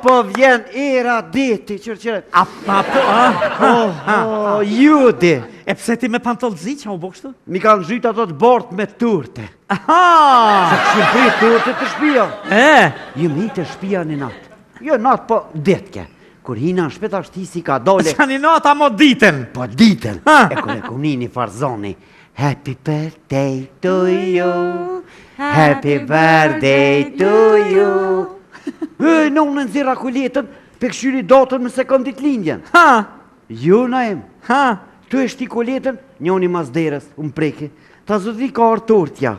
po vjen era deti, qërë qërë. A, pa, po, a? Oh, oh, ju di. E pse ti me pantoll zi që u bo kështu? Mi kanë zhyt ato të bardhë me turte. Aha! Se këshim pri turte te shpia. E? Ju mi te shpia një natë. Jo natë, po ditë ke. Kur hina në shpi tash ti si ka dole. Çka një natë, amo ditën? Po ditën. Ha. E kur e kum ni një farë zoni. Happy birthday to you. Happy birthday to you. E, në nxirra kuletën, pe këshyri datën nëse kom ditëlindjen. Ha! Jo, Naim. Ha! Tu e shti kuletën, njoni mas derës, unë preki. Tha zotri ka ardh tortja.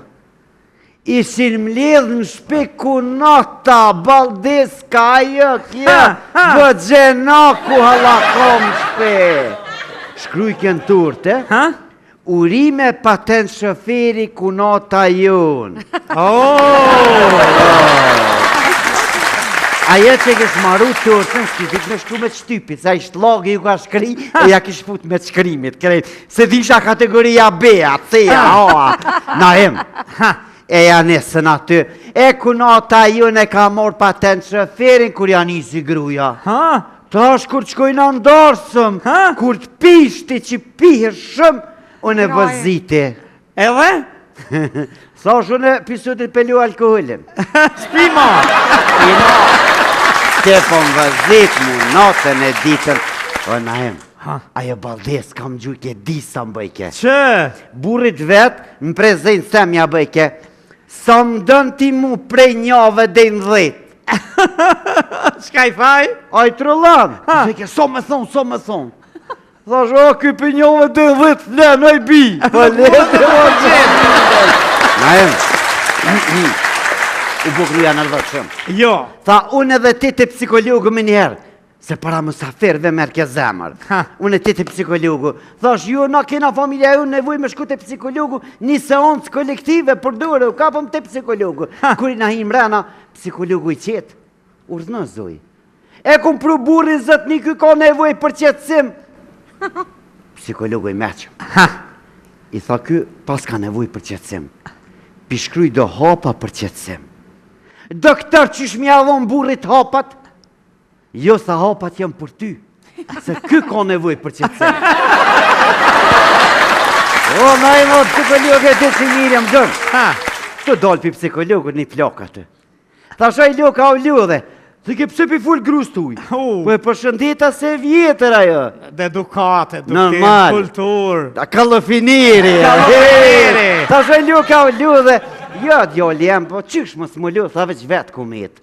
Ishin mledh në shpi kunata, baldeska, ajo, kjo, baxhenaku hala kom në shpi. Shkrujke në turte, Ha? urime patent shoferi kunata jonë. Oh! Ajo që kish maru tortën, s'kish dit me shkru me shtypit, se ai shtllagi ju ka shkri, e ja kish fut me shkrimit, krejt. Se disha kategoria B, A, C, A, A, Naim. Ha. E ja nesën aty. E kunata jonë e ka morë patent shoferin, kur ja nisi gruja. Ha? Tash kur të shkojna në darsëm, Ha? kur të pishti që pihe shumë, unë e Graje. vëziti. Edhe? Sa është unë pisutit pelu alkoholin. S'pi ma! Te po më vëzit mu natën e ditën. O Naim, Ha. ajo baldes kam gjujke disa më bëjke. Që? Burrit vet, në prezencë tem ja bëjke. Sa më dën ti mu prej njave deri në dhetë. Çka i thaj? Aj trullan. Ha. Bëjke, sa me thonë, sa me thonë. Thash, o, ky për njove deri në dhetë flen, oj bi. Po le të mo gjetë. Naim, u bo gruja nervozshëm. Jo. Tha, unë edhe ti te psikologu me njëherë, se para mësaferve merr ke zemër. Ha. Unë e ti te psikologu. Thash, jo, na kena familja ju nevoj me shku te psikologu, një seancë kolektive për dore, u kapëm te psikologu. Ha. Kur i na him mrena, psikologu i qetë, urdhno zoj. E kum pru burrin zotni, ky ka nevoj për qetësim. Psikologu i meqëm. Ha. I tha ky, pas ka nevoj për qetësim. Pi shkruj do hapa për qetësim. Doktor, qysh m'ja dhon burrit hapat? Jo, sa hapat janë për ty. Se ky ka nevoj për qetësim. O, na i mo, psikolog e di që mirë jam dërë. Ha. Të dalë pi psikologut një plak aty. Thash ai loka u lodhe. Thë ke pse pi fol grus tuj? U. Po e përshëndeta se e vjetër ajo. Dhe edukatë, edukim, Normal. kulturë. Ta kallofiniri. Kallofiniri. Thash ai loka u lodhe. Jo, djali jem, po qysh mos më lodh, tha veç vet ku met.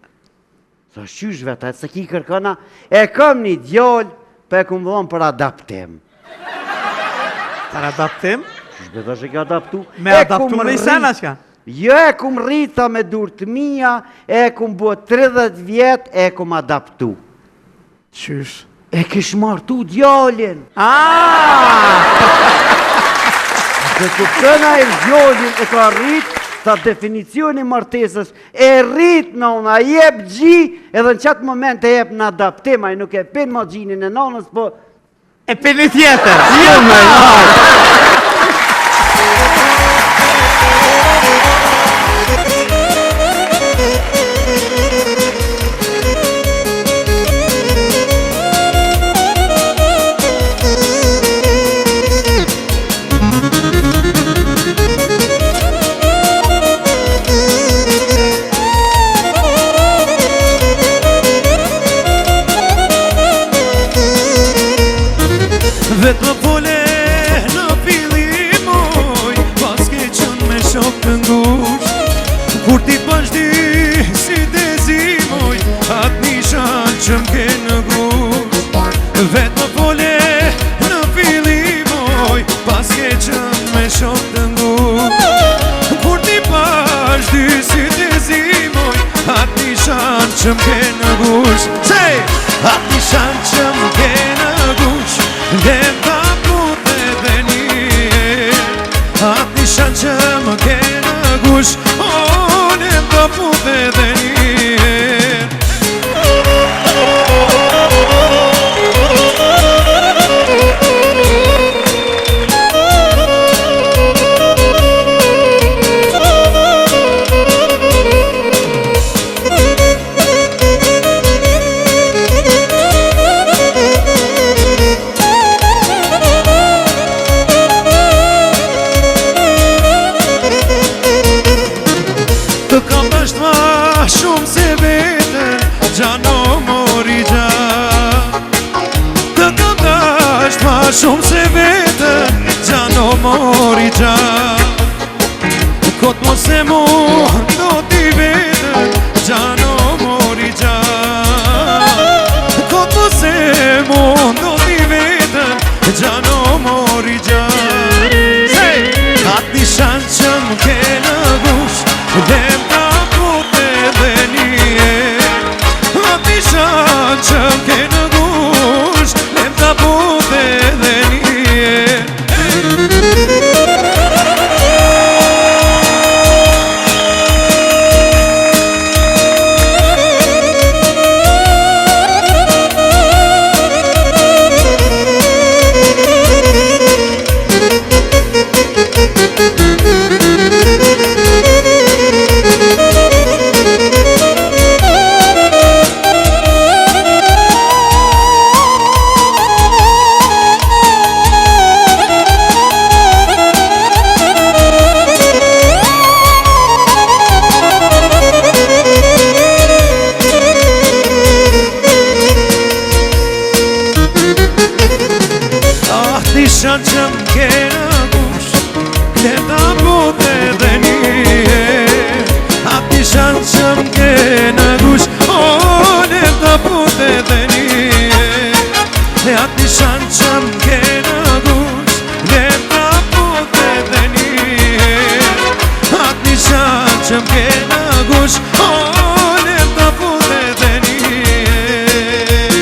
Tha qysh vet, a se ki kërkona, e kam një djalë, po e kum dhonë për adaptim. Për adaptim? Qysh be thash e ke adaptu? Me E adaptu kum në i rrit- sena çka? Jo e kum rrita me dur të mija, e kum bo 30 vjet, e kum adaptu. Qysh? E kish martu djalin. Ah! Dhe kupton ai djalin e ka rrit, ta definicioni martesës, e rrit nona, jep gji, edhe në qatë moment e jep në adaptim, ai nuk e pin ma gjinin e nonës, po E pin një tjetër. Jo, me Vetë më fole në fillim oj Pas ke qënë me shok të ngush Kur ti pash dy si të zimoj Atë nishan që më ke në gush Vetë më fole në fillim oj Pas ke qënë me shok të ngush Kur ti pash dy si të zimoj Atë nishan që më ke në gush Sej! Atë nishan që më ke në gush Dhe pa put edhe një Atë nishan që më ke në gush O, le pa put edhe një Thank you. puthe dhe një herë Atë nishan që më ke në gush O, le ta puthe dhe një herë Atë nishan që më ke në gush Le ta puthe dhe një herë Atë nishan që më ke në gush O, le ta puthe dhe një herë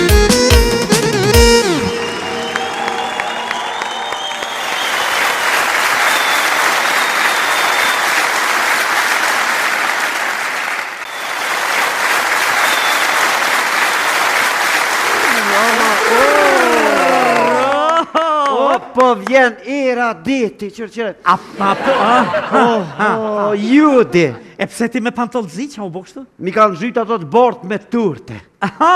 O, po vjen era deti, qërë qërë. A, a, po, a, Oh, oh, ju di. E pse ti me pantoll zi që u bo kështu? Mi kanë zhyt ato të bort me turte. Aha!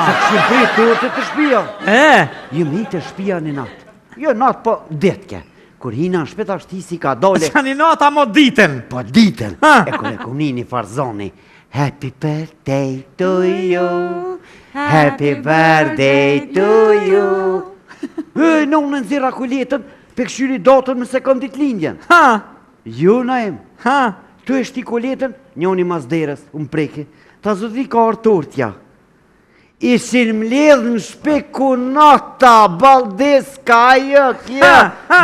Se këshin prit turte të shpia. E, Ju mi të shpia një natë. Jo natë, po ditke. Kur hina në shpi tash ti si ka dole, Qa një natë amo ditën? po ditën. Ha. E kur e kum ni një farzoni. Happy birthday to you. Happy birthday to you. E, në unë nxirra kuletën, pe këshyri datën me se kom ditë lindjen. Ha, Jo, Naim. ha. Tu e shti kuletën, njoni mas derës, unë preki. Tha zotri ka ardh tortja. Ishin mledh në shpi kunata, baldeska, ajo, kjo,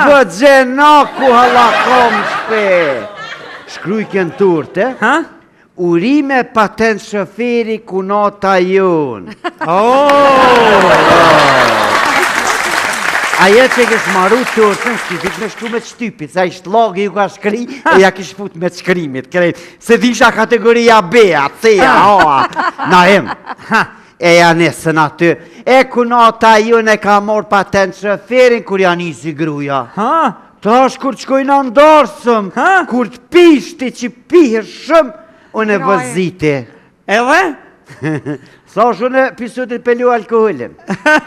bëgjenaku hallako në shpi. Shkrujke në turte, Ha? urime patent shoferi kunata jonë. Oh! Ajo që kish maru turtën, s'kish dit me shkru me të shtypit, se ai shlagi ju ka shkri, e ja kish fut me të shkrimit, krejt. Se disha kategoria B, A, C, A, A, Naim. E ja nesën aty. E kunata jonë e ka morë patent shoferin, kur ja nisi gruja. Ha? Tash kur të shkojna në darsëm, Ha? kur të pishti që pihe shumë, unë e Graje. vëziti. Edhe? Sa është unë pisutit pelu alkoholin.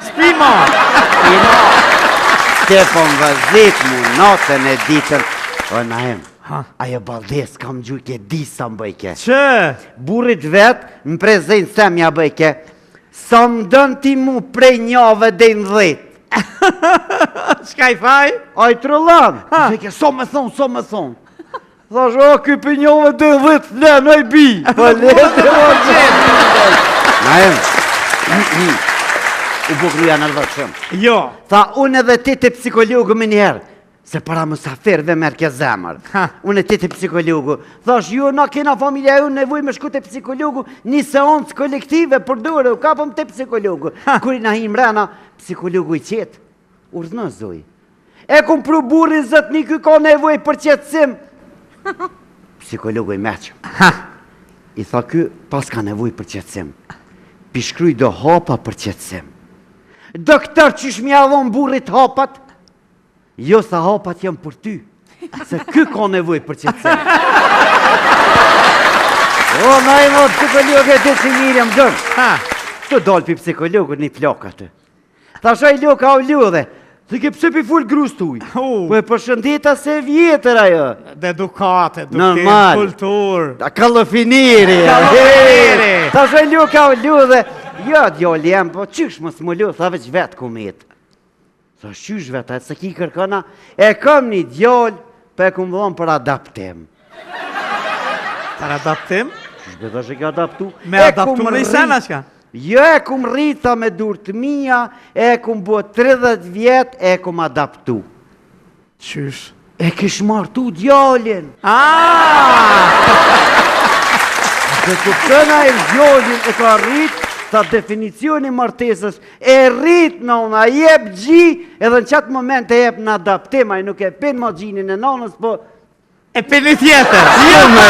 S'pi ma! Te po më vëzit mu natën e ditën. O, Naim, Ha. ajo baldes kam gjujke disa më bëjke. Që? Burrit vet, në prezencë tem ja bëjke. Sa më dën ti mu prej njave deri në dhetë. Çka i thaj? Aj trullan. Ha. Bëjke, sa me thonë, sa me thonë. Thash, o, ky për njove deri në dhetë flen, oj bi. Po lete, o gjetë. Naim, u bo gruja nervoz shumë. Jo. Tha, unë edhe ti te psikologu me njëherë, se para musafirve merr ke zemër. Ha. Unë e ti te psikologu. Thash, jo, na kena familja ju nevoj me shku te psikologu, një seancë kolektive për dore, u kapëm te psikologu. Kur i na hi mrena, psikologu i qetë. Urdhno, zoj. E kum pru burrin zotni, ky ka nevoj për qetësim. Psikologu i meqëm. Ha. I tha ky, pas ka nevoj për qetësim. Pi shkruj do hapa për qetësim. Doktor, qysh m'ja dhon burrit hapat? Jo, sa hapat janë për ty. Se ky ka nevoj për qetësim. O, na i mo, psikolog e di që mirë jam dënë. Ha. Të dalë pi psikologut një plak aty. Thash ai loka u lodhe. Thë ke pse pi fol grus tuj? U. Po e përshëndeta se e vjetër ajo. Edukatë, edukim, Normal. kulturë. Ta kallofiniri. Kallofiniri. Thash ai loka u lodhe. Jo, djali jam, po qysh mos më lodh, tha veç vet ku met. Tha qysh vet, a se ki kërkona, e kam një djalë, po e kum dhonë për adaptim. Për adaptim? Qysh be thash e ke adaptu? Me E adaptu kum në i rrit- sena çka? Jo, e kum rrita me dur të mija, e kum bo 30 vjet, e kum adaptu. Qysh? E kish martu djalin. Ah! Dhe kupton ai djalin e ka rrit, ta definicioni martesës, e rrit nona, jep gji, edhe në qatë moment e jep në adaptim, ai nuk e pin ma gjinin e nonës, po... E pin një tjetër. Jo, më,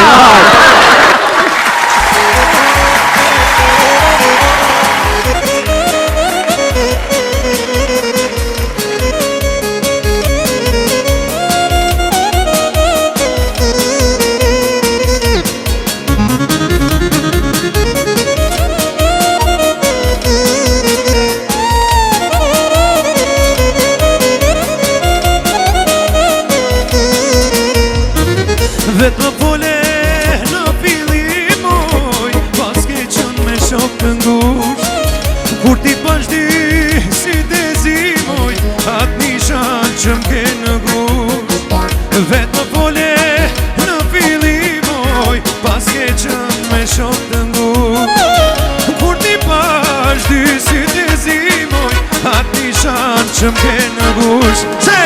Vetë më fole në fillim oj Pas ke qënë me shok të ngush Kur ti pash di si dezim oj Atë nishan që m'ke në gush Vetë më fole që më ke në gush. Se,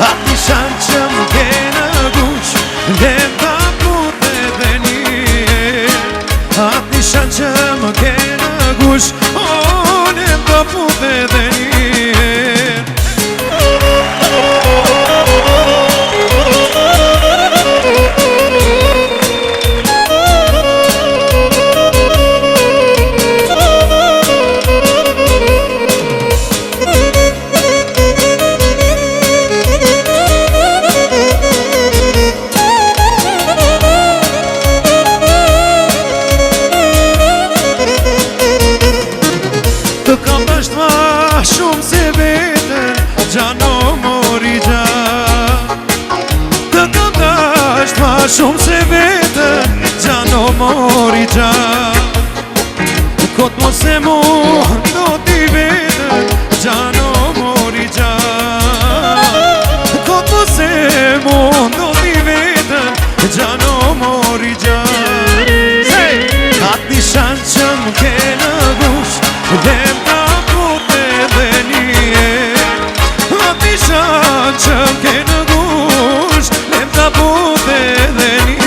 atë nishan që më ke në gush, Lem ta put edhe një. Atë nishan që më ke në gush, O, lem ta put edhe një. Të kam dasht ma shumë se veten, Gjano mori gjan. Të kam dasht ma shumë se veten, Gjano mori gjan. Kot mos e mundo ti veten, Gjano mori gjan. Kot mos e mundo ti veten, Gjano mori gjan. Se, atë nishan që më ke në gush, Lem ta put edhe një. Atë nishan që më ke në gush, Lem ta put edhe një.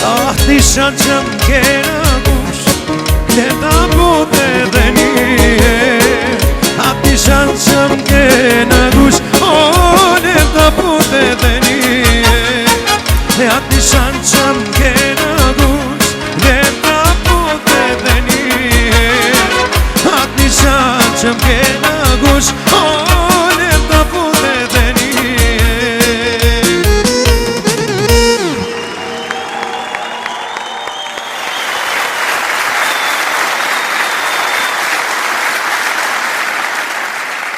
Ah, nishan që më ke në gush, Le ta put edhe një. Ah, nishan që më ke